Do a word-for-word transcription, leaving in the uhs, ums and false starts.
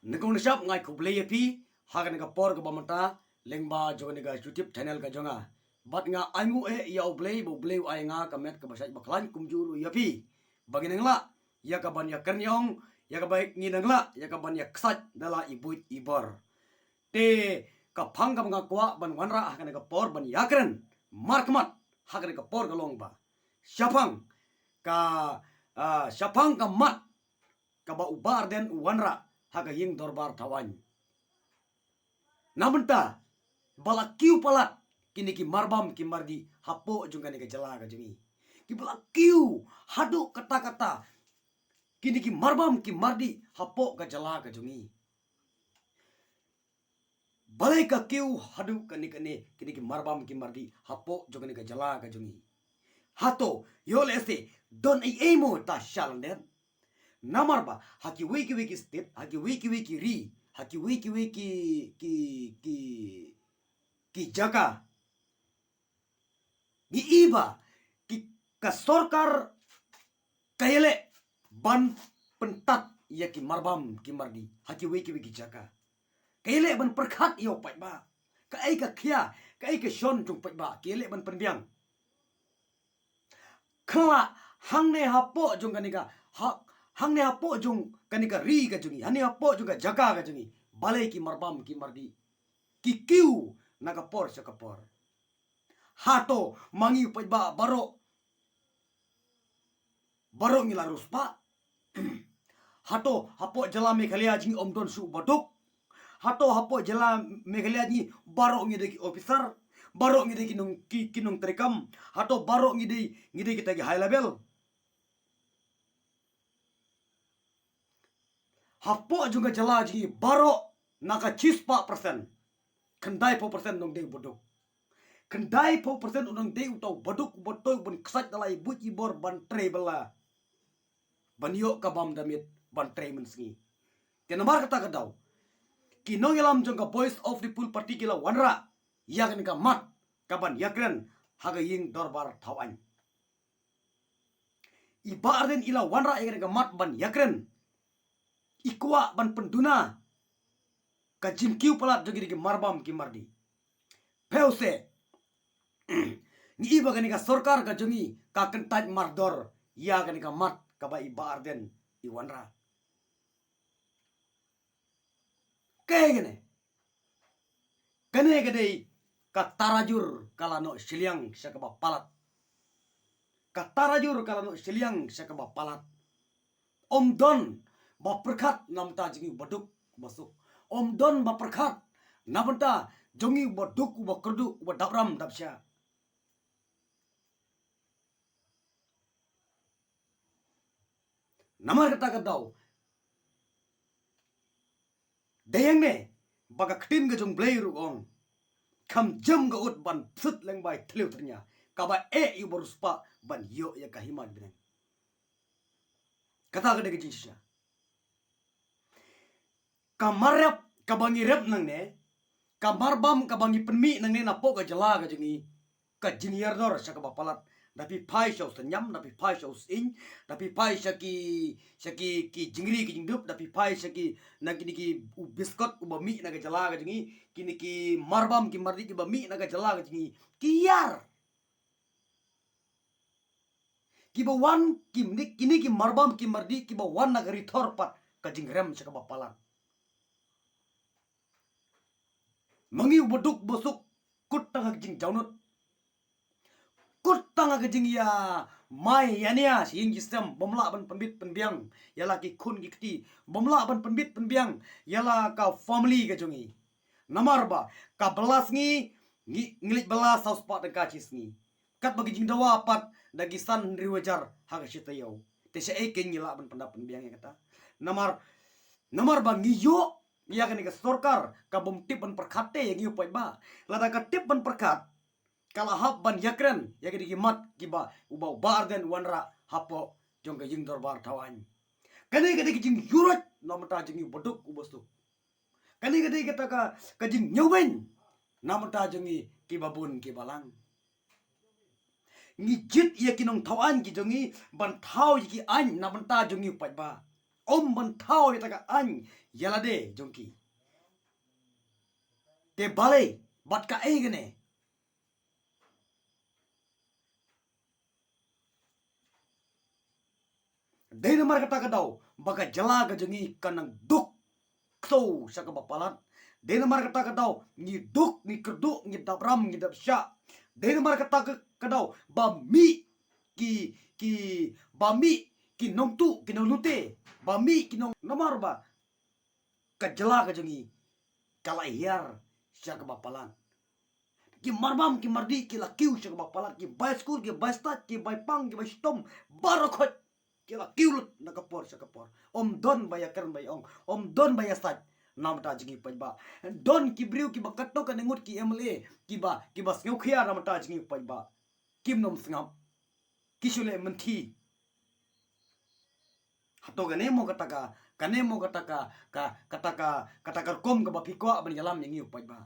Nyngkong nyngshap nga ai khublei ïa phi ha kane ka por kaba mynta lyngba jong kane ka YouTube channel ka jong nga. Bad nga ainguh eh ïa U Blei ba U Blei u ai nga ka met kaba shait ba khlaiñ kumjuh ruh ïa phi, ba ngin nang lah ïa kaban ïakren ïa ong, ïa kaba ngin nang lah ïa kaban ïaksaid da la i buit i bor. Te ka phang kaba nga kwah ban wanrah ha kane ka por ban ïakren markhmat ha kane ka por ka long ba shaphang ka, ah, shaphang ka mat kaba u Bah Ardent u wanrah ha ka ïing dorbar thaw aiñ. Na mynta ba la kiew palat kine ki marbam ki mardih hapoh jong kane ka jylla ka jong ngi. Kiba la kiew haduh katta katta kine ki marbam ki mardih hapoh ka jylla ka jong ngi. Balei ka kiew haduh kane kane kine ki marbam ki mardih hapoh jong kane ka jylla ka jong ngi? Hato ïoh lehse don ei ei mo ta shalanden? Namar ba ha kiwei kiwei ki state, ha kiwei kiwei ki ri, ha kiwei kiwei ki, ki, ki, ki jaka, ngi i ba ki, ka sorkar ka ïaleh ban pyntat ïa ki marbam ki mardih ha kiwei kiwei ki jaka. Ka ïaleh ban pyrkhat ïa u paidbah. Kaei ka khia, kaei ka shon jong u paidbah, ka ïaleh ban pynbiang. Khlem hangne hapoh jong kane ka, ha, hangne hapoh jong kane ka ri ka jong ngi, hangne hapoh jong ka jaka ka jong ngi, balei ki marbam ki mardih ki kiew na ka por sha ka por? Hato ma ngi u paidbah baroh, baroh ngi la riewspah? Hato hapoh jylla Meghalaya jong ngi ym don shuh uba duk? Hato hapoh jylla Meghalaya jong ngi baroh ngi dei ki officer, baroh ngi dei ki nong, ki, ki nongtrei kam? Hato baroh ngi dei, ngi dei kita ki high level? Hapoh jong ka jylla jong ngi baroh na ka shispah percent, khyndaiphew percent u nongdei uba duk. Khyndaiphew percent u nongdei uta uba duk, uba toi, uban ksaid da la i buit i bor ban trei bylla, ban ïoh ka bam da miet, ban trei mynsngi. Te namar kata ka daw ki nongïalam jong ka Voice of the People Party ki la wanrah ïa kane ka mat kaban ïakren ha ka ïing dorbar thaw aiñ. I Bah Ardent i la wanrah ïa kane ka mat ban ïakren. I kwah ban pynduna ka jingkiew palat jong kine ki marbam ki mardih. Phi ïohi, ngi i ba kane ka sorkar ka jong ngi ka kyntait mardor ïa kane ka mat kaba i Bah Ardent i wanrah. Kaei kane? Kane ka dei ka tarajur ka la noh shiliang sha kaba palat. Ka tarajur ka la noh shiliang sha kaba palat. Ym don ba pyrkhat na bynta jong ngi uba duk uba suk. Ym don ba pyrkhat na bynta jong ngi uba duk uba kyrduh, uba dap ram dap shah. Namar kata ka daw, dei hangne ba ka ktien ka jong U Blei ruh ka ong, kham jem ka ut ban psiat lyngba i thliew thyrnia, kaba eh ïa u bariewspah ban ïoh ïa ka hima bneng. Kata ka dei ka jingshisha. Ka mar rep kaba ngi rep nangne, ka marbam kaba ngi pynmih nangne napoh ka jylla ka jong ngi, ka jingïarap sha kaba palat. Da phi phai sha u synñiam, da phi phai sha u sying, da phi phai sha ki, sha ki, ki jingri ki jingdup, da phi phai sha ki, na kine ki, u biskot uba mih na ka jylla ka jong ngi, kine ki marbam ki mardih kiba mih na ka jylla ka jong ngi, ki ïar. Kiba wan, kine, kine ki marbam ki mardih kiba wan na ka ri thor pat ka jingrem sha kaba palat. Ma ngi uba duk uba suk, kut tang ha ka jingjaw nud, kut tang ha ka jingïamai ïania sha ïing ki sem, bym lah ban pynbit pynbiang ïa la ki khun ki kti, bym lah ban pynbit pynbiang ïa la ka family ka jong ngi. Namar ba ka bylla sngi ngi, ngi leit bylla saw spah tyngka shi sngi. Katba ki jingdawa pat da ki san hynriew hajar ha ka shi taïew. Te shaei kein ngi lah ban pyndap pynbiang ïa kata? Namar, namar ba ngi ïoh ïa kane ka sorkar ka bym tip ban pyrkhat te ïa ngi u paidbah. Lada ka tip ban pyrkhat, ka la hap ban ïakren ïa kine ki mat kiba u Bah, u Bah Ardent u wanrah hapoh jong ka ïing dorbar thaw aiñ. Kane ka dei ka jingïuhroit na bynta jong ngi uba duk uba suk. Kane ka dei kata ka, ka jingñiewbeiñ na bynta jong ngi kiba bun kiba lang. Ngi jied ïa ki nongthaw aiñ ki jong ngi ban thaw ïa ki aiñ na bynta jong ngi u paidbah. Ym ban thaw ïa kata ka aiñ ïa lade jong ki. Te balei bad kaei kane? Dei namar kata ka daw ba ka jylla ka jong ngi ka nang duk ksew sha kaba palat. Dei namar kata ka daw ngi duk, ngi kyrduh, ngi dap ram, ngi dap shah. Dei namar kata ka, ka daw ba mih ki, ki, ba mih ki nongtuh, ki nonglute, ba mih ki nong, namar ba ka jylla ka jong ngi ka la hiar sha kaba palat. Ki marbam ki mardih ki la kiew sha kaba palat, ki bai skul, ki bai stad, ki bai pang, ki bai shitom, baroh khoit ki la kiew lut na ka por sha ka por. Ym don ba ïakren ba ïaong, ym don ba ïasaid na bynta jong ngi u paidbah. Don ki briew kiba katno katne ngut ki M L A kiba, kiba sngewkhia na bynta jong ngi u paidbah. Kim nym sngap. Ki shu leh mynthi. Hato kane mo kata ka, kane mo kata ka, ka, kata ka, kata ka rukom kaba phi kwah ban ïalam ïa ngi u paidbah?